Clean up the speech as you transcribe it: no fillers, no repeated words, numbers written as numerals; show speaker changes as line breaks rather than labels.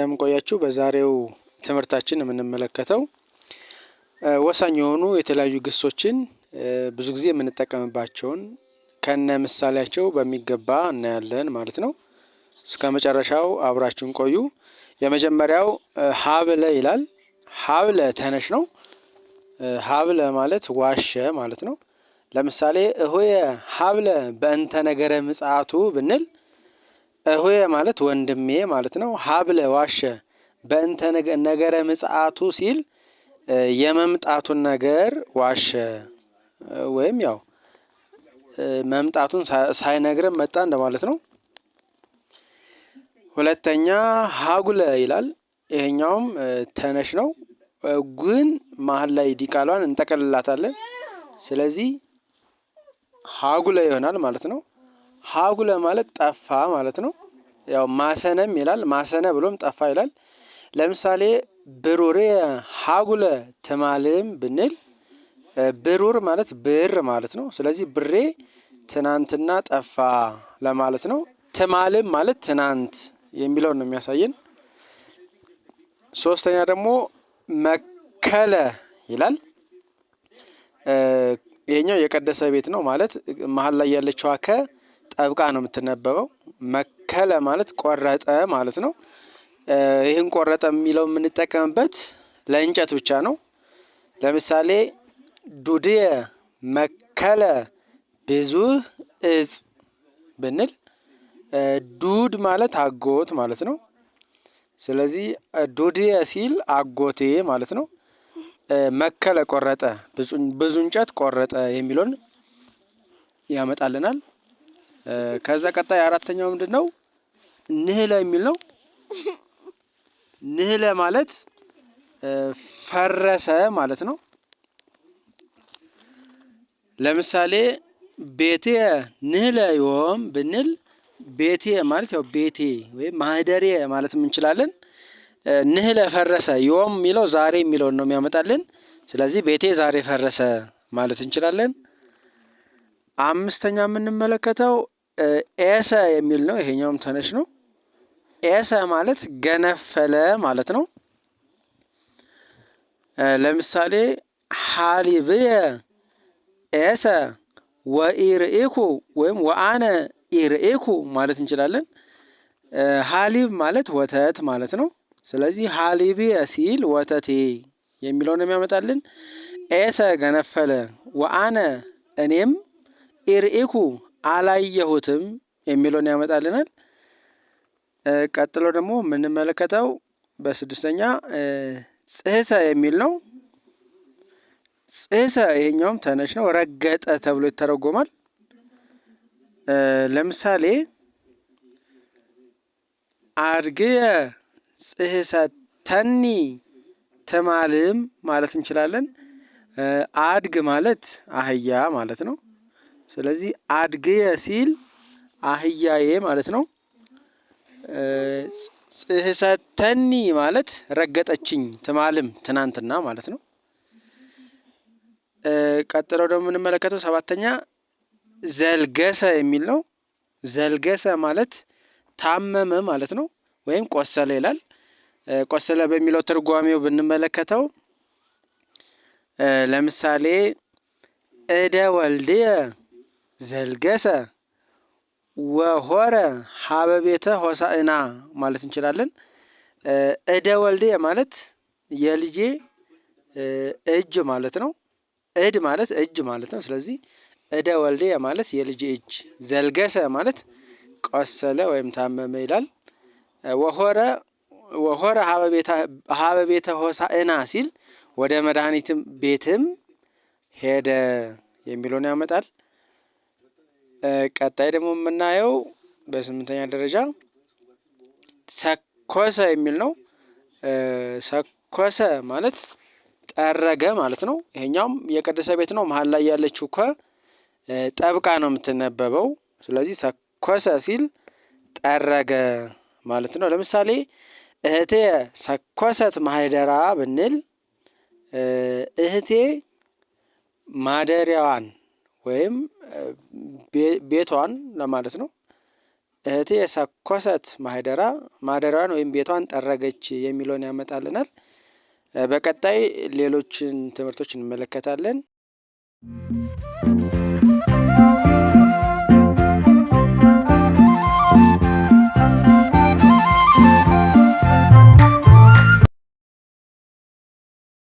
እንደምን ቆያችሁ። በዛሬው ትምህርታችን የምንመለከተው ወሳኝ የሆኑ የተለያዩ ግሶችን ብዙ ጊዜ የምንጠቀምባቸውን ከነ ምሳሌያቸው በሚገባ እናያለን ማለት ነው። እስከ መጨረሻው አብራችሁን ቆዩ። የመጀመሪያው ሀብለ ይላል። ሀብለ ተነሽ ነው። ሀብለ ማለት ዋሸ ማለት ነው። ለምሳሌ እሁየ ሀብለ በእንተ ነገረ ምጽአቱ ብንል እሁየ ማለት ወንድሜ ማለት ነው። ሀብለ ዋሸ፣ በእንተ ነገረ ምጽአቱ ሲል የመምጣቱን ነገር ዋሸ ወይም ያው መምጣቱን ሳይነግረን መጣ እንደማለት ነው። ሁለተኛ ሀጉለ ይላል። ይሄኛውም ተነሽ ነው፣ ግን መሀል ላይ ዲቃሏን እንጠቀልላታለን። ስለዚህ ሀጉለ ይሆናል ማለት ነው። ሀጉለ ማለት ጠፋ ማለት ነው። ያው ማሰነም ይላል፣ ማሰነ ብሎም ጠፋ ይላል። ለምሳሌ ብሩሬ ሀጉለ ትማልም ብንል ብሩር ማለት ብር ማለት ነው። ስለዚህ ብሬ ትናንትና ጠፋ ለማለት ነው። ትማልም ማለት ትናንት የሚለውን ነው የሚያሳየን። ሶስተኛ ደግሞ መከለ ይላል። ይሄኛው የቀደሰ ቤት ነው ማለት መሀል ላይ ያለችዋ ከ ጠብቃ ነው የምትነበበው። መከለ ማለት ቆረጠ ማለት ነው። ይህን ቆረጠ የሚለው የምንጠቀምበት ለእንጨት ብቻ ነው። ለምሳሌ ዱድየ መከለ ብዙ እጽ ብንል ዱድ ማለት አጎት ማለት ነው። ስለዚህ ዱድየ ሲል አጎቴ ማለት ነው። መከለ ቆረጠ፣ ብዙ እንጨት ቆረጠ የሚለውን ያመጣልናል። ከዛ ቀጣይ አራተኛው ምንድን ነው? ንህለ የሚል ነው። ንህለ ማለት ፈረሰ ማለት ነው። ለምሳሌ ቤቴ ንህለ ዮም ብንል ቤቴ ማለት ያው ቤቴ ወይም ማህደሬ ማለት እንችላለን። ንህለ ፈረሰ፣ ዮም የሚለው ዛሬ የሚለውን ነው የሚያመጣልን። ስለዚህ ቤቴ ዛሬ ፈረሰ ማለት እንችላለን። አምስተኛ የምንመለከተው ኤሰ የሚል ነው። ይሄኛውም ተነሽ ነው። ኤሰ ማለት ገነፈለ ማለት ነው። ለምሳሌ ሀሊብየ ኤሰ ወኢርኢኩ ወይም ወአነ ኢርኢኩ ማለት እንችላለን። ሀሊብ ማለት ወተት ማለት ነው። ስለዚህ ሀሊብየ ሲል ወተቴ የሚለውን የሚያመጣልን። ኤሰ ገነፈለ፣ ወአነ እኔም፣ ኢርኢኩ አላየሁትም የሚለውን ያመጣልናል። ቀጥሎ ደግሞ የምንመለከተው በስድስተኛ ጽህሰ የሚል ነው። ጽህሰ ይሄኛውም ተነሽ ነው፣ ረገጠ ተብሎ ይተረጎማል። ለምሳሌ አድግየ ጽህሰተኒ ትማልም ማለት እንችላለን። አድግ ማለት አህያ ማለት ነው። ስለዚህ አድግየ ሲል አህያዬ ማለት ነው። ጽህሰተኒ ማለት ረገጠችኝ፣ ትማልም ትናንትና ማለት ነው። ቀጥለው ደግሞ የምንመለከተው ሰባተኛ ዘልገሰ የሚል ነው። ዘልገሰ ማለት ታመመ ማለት ነው፣ ወይም ቆሰለ ይላል። ቆሰለ በሚለው ትርጓሜው ብንመለከተው ለምሳሌ እደ ወልድየ ዘልገሰ ወሆረ ሀበ ቤተ ሆሳዕና ማለት እንችላለን። እደ ወልድየ ማለት የልጄ እጅ ማለት ነው። እድ ማለት እጅ ማለት ነው። ስለዚህ እደ ወልድየ ማለት የልጄ እጅ፣ ዘልገሰ ማለት ቆሰለ ወይም ታመመ ይላል። ወሆረ ወሆረ ሀበ ቤተ ሆሳዕና ሲል ወደ መድኃኒትም ቤትም ሄደ የሚለውን ያመጣል። ቀጣይ ደግሞ የምናየው በስምንተኛ ደረጃ ሰኮሰ የሚል ነው። ሰኮሰ ማለት ጠረገ ማለት ነው። ይሄኛውም የቀደሰ ቤት ነው። መሀል ላይ ያለችው ከ ጠብቃ ነው የምትነበበው። ስለዚህ ሰኮሰ ሲል ጠረገ ማለት ነው። ለምሳሌ እህቴ ሰኮሰት ማህደራ ብንል እህቴ ማደሪያዋን ወይም ቤቷን ለማለት ነው። እህቴ ሰኮሰት ማህደራ ማደሪያዋን ወይም ቤቷን ጠረገች የሚለውን ያመጣልናል። በቀጣይ ሌሎችን ትምህርቶች እንመለከታለን።